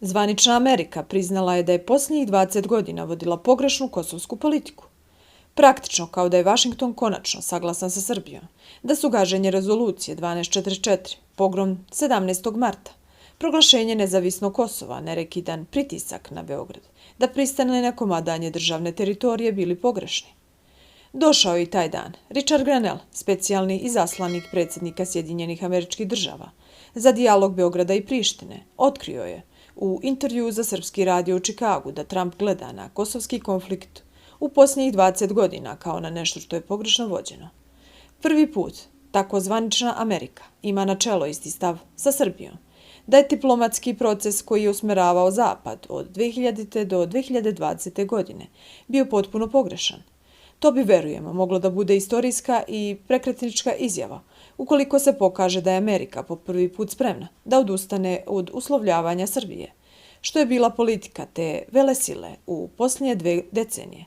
Zvanična Amerika priznala je da je posljednjih 20 godina vodila pogrešnu kosovsku politiku. Praktično kao da je Vašington konačno saglasan sa Srbijom, da su gaženje rezolucije 1244, pogrom 17. marta, proglašenje nezavisnog Kosova, nerekidan pritisak na Beograd, da pristane na komadanje državne teritorije bili pogrešni. Došao je i taj dan. Richard Grenell, specijalni izaslanik predsjednika Sjedinjenih Američkih Država, za dijalog Beograda i Prištine, otkrio je u intervjuu za srpski radio u Čikagu da Trump gleda na kosovski konflikt u posljednjih 20 godina kao na nešto što je pogrešno vođeno. Prvi put, tako zvanična Amerika ima na čelo isti stav sa Srbijom, da je diplomatski proces koji je usmeravao Zapad od 2000. do 2020. godine bio potpuno pogrešan. To bi, verujemo, moglo da bude istorijska i prekretnička izjava, ukoliko se pokaže da je Amerika po prvi put spremna da odustane od uslovljavanja Srbije, što je bila politika te velesile u posljednje 2 decenije.